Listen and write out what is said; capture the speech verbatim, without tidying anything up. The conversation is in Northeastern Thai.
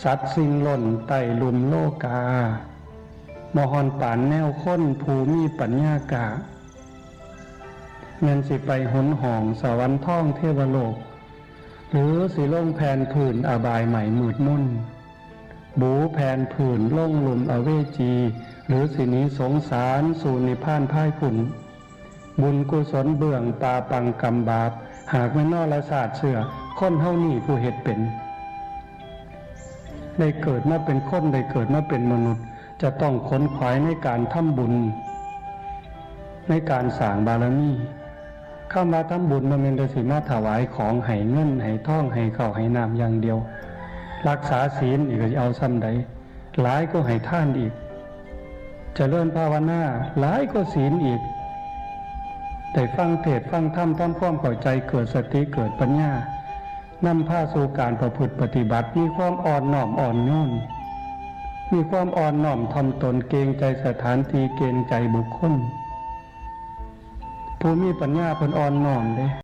สัตว์สิ่งล้นไต่ลุ่มโลกา บ่ฮ้อนปานแนวคนผู้มีปัญญากะ แม่นสิไปหนห้องสวรรค์ทองเทวโลก หรือสิลงแผ่นพื้นอบายใหม่มืดมน บูแผ่นพื้นลงลุ่มอเวจี หรือสิหนีสงสารสู่นิพพานพายพุ้น บุญกุศลเบื้องปาปังกรรมบาป หากแม่นนรชาติเสื้อ คนเฮานี่ผู้เฮ็ดเป็น ได้เกิดมาเป็นคน ได้เกิดมาเป็นมนุษย์ จะต้องขนขวายในการทำบุญ ในการสร้างบารมี คำว่าทำบุญบ่แม่นแต่สิมาถวายของ ให้เงิน ให้ทอง ให้ข้าว ให้น้ำอย่างเดียว รักษาศีลอีกก็สิเอาส่ำใด หลายกว่าให้ทานอีก เจริญภาวนาหลายกว่าศีลอีก ได้ฟังเทศน์ฟังธรรม ทำความเข้าใจ เกิดสติ เกิดปัญญา นำพาสู่การประพฤติปฏิบัติ มีความอ่อนน้อมอ่อนโยน มีความอ่อนน้อมถ่อมตน เกรงใจสถานที่ เกรงใจบุคคล ผู้มีปัญญาเพิ่นอ่อนน้อมเด้